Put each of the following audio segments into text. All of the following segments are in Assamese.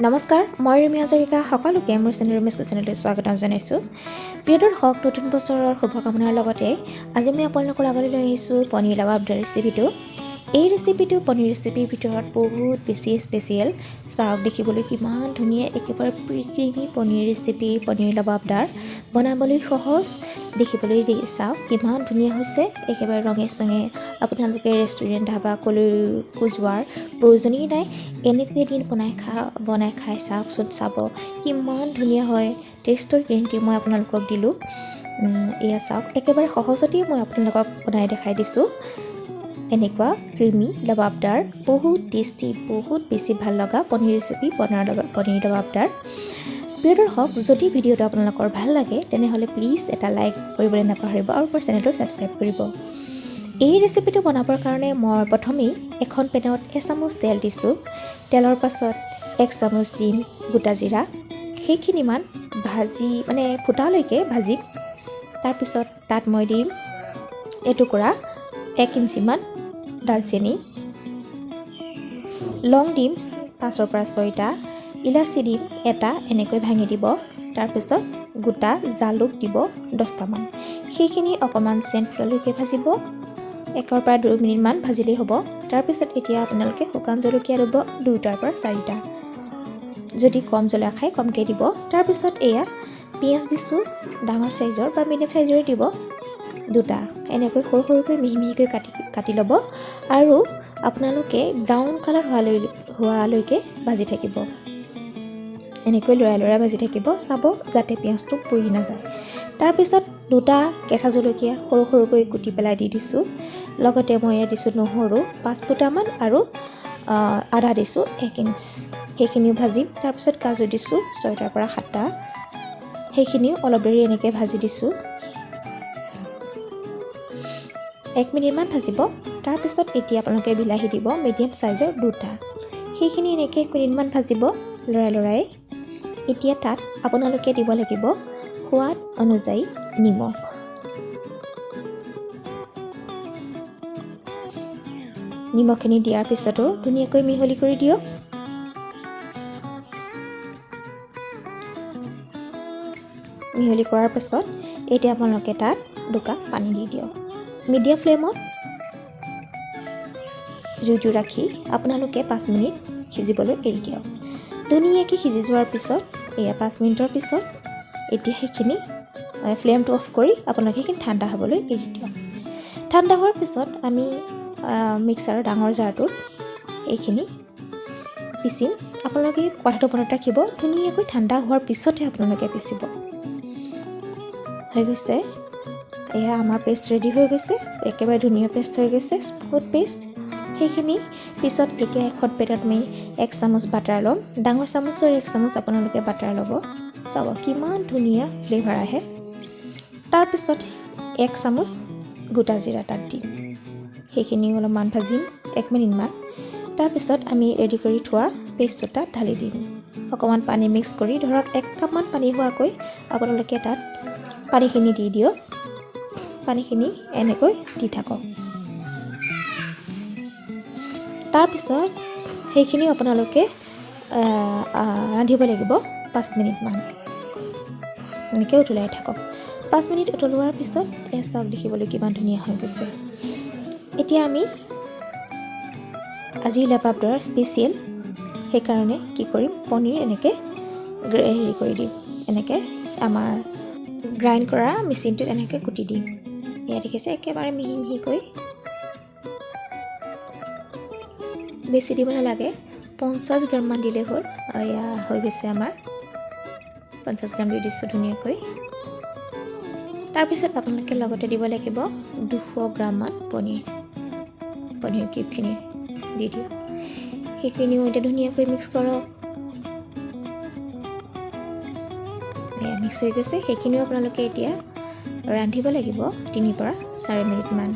নমস্কাৰ, মই ৰুমি হাজৰিকা। সকলোকে মোৰ চেনেল ৰুমিজ কিচেনলৈ স্বাগতম জনাইছোঁ। প্ৰিয় দৰ্শক, নতুন বছৰৰ শুভকামনাৰ লগতে আজি মই আপোনালোকৰ আগলৈ লৈ আহিছোঁ পনীৰ লাবাবদাৰ ৰেচিপিটো। এই ৰেচিপিটো পনীৰ ৰেচিপিৰ ভিতৰত বহুত বেছি স্পেচিয়েল। চাওক, দেখিবলৈ কিমান ধুনীয়া, একেবাৰে ক্ৰিমি পনীৰ ৰেচিপি। পনীৰ লাবাবদাৰ বনাবলৈ সহজ, দেখিবলৈ চাওক কিমান ধুনীয়া হৈছে, একেবাৰে ৰঙে চঙে। আপোনালোকে ৰেষ্টুৰেণ্ট, ধাবা ক'লৈকো যোৱাৰ প্ৰয়োজনেই নাই। এনেকৈ এদিন বনাই খাই চাওকচোন, চাব কিমান ধুনীয়া হয়। টেষ্টৰ গেৰেণ্টি মই আপোনালোকক দিলোঁ। এয়া চাওক, একেবাৰে সহজতেই মই আপোনালোকক বনাই দেখাই দিছোঁ। এনেকুৱা ক্ৰিমি লবাবদাৰ, বহুত টেষ্টি, বহুত বেছি ভাল লগা পনীৰ ৰেচিপি, পনীৰ লবাবদাৰ। প্ৰিয় দৰ্শক, যদি ভিডিঅ'টো আপোনালোকৰ ভাল লাগে, তেনেহ'লে প্লিজ এটা লাইক কৰিবলৈ নাপাহৰিব আৰু মোৰ চেনেলটো ছাবস্ক্ৰাইব কৰিব। এই ৰেচিপিটো বনাবৰ কাৰণে মই প্ৰথমেই এখন পেনত এচামুচ তেল দিছোঁ। তেলৰ পাছত এক চামুচ দিম গোটা জিৰা। সেইখিনিমান ভাজি, মানে ফুটালৈকে ভাজিম। তাৰপিছত তাত মই দিম এটুকুৰা 1 ইঞ্চিমান দালচেনি, লং দিম 5ৰ পৰা 6টা, ইলাচি দিম এটা, এনেকৈ ভাঙি দিব। তাৰপিছত গোটা জালুক দিব 10টামান। সেইখিনি অকণমান চেণ্ট ফুটালৈকে ভাজিব। 1ৰ পৰা 2 মিনিটমান ভাজিলেই হ'ব। তাৰপিছত এতিয়া আপোনালোকে শুকান জলকীয়া দিব 2টাৰ পৰা 4টা। যদি কম জ্বলা খায়, কমকৈ দিব। তাৰপিছত এয়া পিঁয়াজ দিছোঁ, ডাঙৰ চাইজৰ বা মিডিয়াম চাইজৰে দিব দুটা। এনেকৈ সৰু সৰুকৈ মিহি মিহিকৈ কাটি কাটি ল'ব আৰু আপোনালোকে ব্ৰাউন কালাৰ হোৱালৈকে ভাজি থাকিব। এনেকৈ লৰাই লৰাই ভাজি থাকিব, চাব যাতে পিঁয়াজটো পুৰি নাযায়। তাৰপিছত দুটা কেঁচা জলকীয়া সৰু সৰুকৈ কুটি পেলাই দি দিছোঁ। লগতে মই ইয়াত দিছোঁ নহৰু 5 ফুটামান আৰু আদা দিছোঁ 1 ইঞ্চ। সেইখিনিও ভাজিম। তাৰপিছত কাজু দিছোঁ 6টাৰ পৰা 7টা। সেইখিনিও অলপ দেৰি এনেকৈ ভাজি দিছোঁ। 1 মিনিটমান ভাজিব। তাৰপিছত এতিয়া আপোনালোকে বিলাহী দিব মিডিয়াম চাইজৰ দুটা। সেইখিনি এনেকৈ 1 মিনিটমান ভাজিব লৰাই লৰাই। এতিয়া তাত আপোনালোকে দিব লাগিব সোৱাদ অনুযায়ী নিমখ। নিমখখিনি দিয়াৰ পিছতো ধুনীয়াকৈ মিহলি কৰি দিয়ক। মিহলি কৰাৰ পাছত এতিয়া আপোনালোকে তাত 2 কাপ পানী দি দিয়ক। মিডিয়াম ফ্লেমত জুইটো ৰাখি আপোনালোকে 5 মিনিট সিজিবলৈ এৰি দিয়ক। ধুনীয়াকৈ সিজি যোৱাৰ পিছত, এয়া 5 মিনিটৰ পিছত এতিয়া সেইখিনি ফ্লেমটো অফ কৰি আপোনালোকে সেইখিনি ঠাণ্ডা হ'বলৈ এৰি দিয়ক। ঠাণ্ডা হোৱাৰ পিছত আমি মিক্সাৰৰ ডাঙৰ জাৰটোত এইখিনি পিচিম। আপোনালোকে কথাটো মনত ৰাখিব, ধুনীয়াকৈ ঠাণ্ডা হোৱাৰ পিছতহে আপোনালোকে পিচিব। হৈ গৈছে, এয়া আমাৰ পেষ্ট ৰেডি হৈ গৈছে। একেবাৰে ধুনীয়া পেষ্ট হৈ গৈছে, স্মুথ পেষ্ট। সেইখিনি পিছত এতিয়া এখন পেনত আমি এক চামুচ বাটাৰ ল'ম। ডাঙৰ চামুচৰ এক চামুচ আপোনালোকে বাটাৰ ল'ব। চাব কিমান ধুনীয়া ফ্লেভাৰ আহে। তাৰপিছত এক চামুচ গোটা জিৰা তাত দিম। সেইখিনিও অলপমান ভাজিম 1 মিনিটমান। তাৰপিছত আমি ৰেডি কৰি থোৱা পেষ্টটো তাত ঢালি দিম। অকণমান পানী মিক্স কৰি, ধৰক এক কাপমান পানী হোৱাকৈ আপোনালোকে তাত পানীখিনি দি দিয়ক। পানীখিনি এনেকৈ দি থাকক। তাৰপিছত সেইখিনিও আপোনালোকে ৰান্ধিব লাগিব 5 মিনিটমান। এনেকৈ উতলাই থাকক। 5 মিনিট উতলোৱাৰ পিছত এই চাওক, দেখিবলৈ কিমান ধুনীয়া হৈ গৈছে। এতিয়া আমি আজিৰ লাবাবদাৰ স্পেচিয়েল, সেইকাৰণে কি কৰিম, পনীৰ এনেকৈ হেৰি কৰি দিম। এনেকৈ আমাৰ গ্ৰাইণ্ড কৰা মেচিনটোত এনেকৈ কুটি দিম। এয়া দেখিছে, একেবাৰে মিহি মিহিকৈ। বেছি দিব নালাগে, 50 গ্ৰামমান দিলেই হ'ল। এয়া হৈ গৈছে আমাৰ, 50 গ্ৰাম দি দিছোঁ ধুনীয়াকৈ। তাৰপিছত আপোনালোকে লগতে দিব লাগিব 200 গ্ৰামমান পনীৰ। পনীৰ কিউবখিনি দি দিয়ক। সেইখিনিও এতিয়া ধুনীয়াকৈ মিক্স কৰক। এয়া মিক্স হৈ গৈছে। সেইখিনিও আপোনালোকে এতিয়া ৰান্ধিব লাগিব 3ৰ পৰা 4 মিনিটমান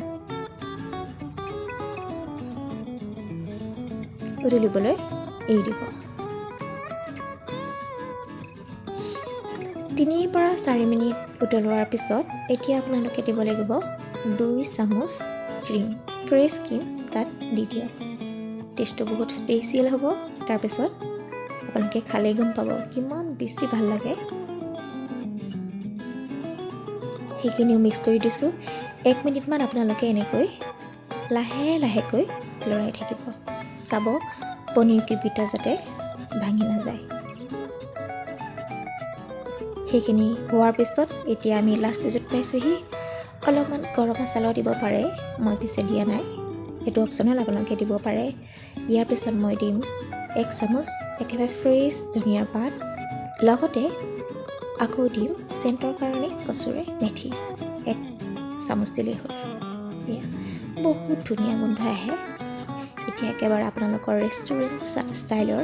উতলিবলৈ এৰি দিব। 3ৰ পৰা 4 মিনিট উতলোৱাৰ পিছত এতিয়া আপোনালোকে দিব লাগিব 2 চামুচ ক্ৰীম, ফ্ৰেছ ক্ৰীম তাত দি দিয়ক। টেষ্টটো বহুত স্পেচিয়েল হ'ব। তাৰপিছত আপোনালোকে খালেই গম পাব কিমান বেছি ভাল লাগে। সেইখিনিও মিক্স কৰি দিছোঁ। 1 মিনিটমান আপোনালোকে এনেকৈ লাহে লাহেকৈ লৰাই থাকিব, চাব পনীৰ কিউবকেইটা যাতে ভাঙি নাযায়। সেইখিনি হোৱাৰ পিছত এতিয়া আমি লাষ্ট ষ্টেজত পাইছোঁহি। অলপমান গৰম মছলাও দিব পাৰে, মই পিছে দিয়া নাই, এইটো অপশ্যনেল, আপোনালোকে দিব পাৰে। ইয়াৰ পিছত মই দিম 1 চামুচ একেবাৰে ফ্ৰেছ ধনিয়াৰ পাত, লগতে আকৌ দিম চেণ্টৰ কাৰণে কচুৰে মেথি 1 চামুচ দিলেই হ'ল। এয়া বহুত ধুনীয়া গোন্ধ আহে। এতিয়া একেবাৰে আপোনালোকৰ ৰেষ্টুৰেণ্ট ষ্টাইলৰ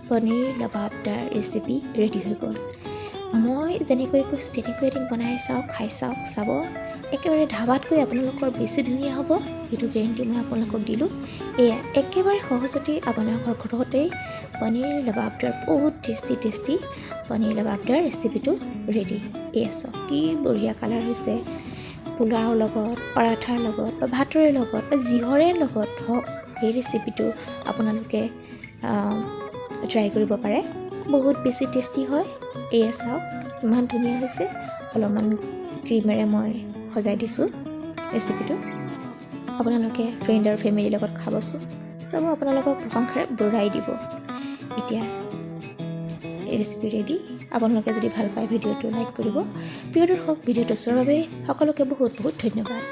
পনীৰ লবাবদাৰ ৰেচিপি ৰেডি হৈ গ'ল। মই যেনেকৈ কৈছোঁ তেনেকৈ এদিন বনাই চাওক, খাই চাওক, চাব একেবাৰে ধাবাতকৈ আপোনালোকৰ বেছি ধুনীয়া হ'ব, এইটো গেৰেণ্টি মই আপোনালোকক দিলোঁ। এয়া একেবাৰে সহজতে আপোনালোকৰ ঘৰতেই পনীৰ লবাবদাৰ বহুত টেষ্টি টেষ্টি পনীৰ লবাবদাৰ ৰেচিপিটো ৰেডি। এয়া চাওক কি বঢ়িয়া কালাৰ হৈছে। পোলাওৰ লগত, পৰাঠাৰ লগত বা ভাতৰে লগত বা যিহৰে লগত হওক এই ৰেচিপিটো আপোনালোকে ট্ৰাই কৰিব পাৰে, বহুত বেছি টেষ্টি হয়। এয়া চাওক ইমান ধুনীয়া হৈছে। অলপমান ক্ৰীমেৰে মই সজাই দিছোঁ ৰেচিপিটো। আপোনালোকে ফ্ৰেণ্ড আৰু ফেমিলিৰ লগত খাবচোন, চাব আপোনালোকক প্ৰশংসাৰে বৰাই দিব। এতিয়া এই ৰেচিপি ৰেডি। আপোনালোকে যদি ভাল পায় ভিডিঅ'টো লাইক কৰিব। প্ৰিয় দৰ্শক, ভিডিঅ'টো চোৱাৰ বাবে সকলোকে বহুত বহুত ধন্যবাদ।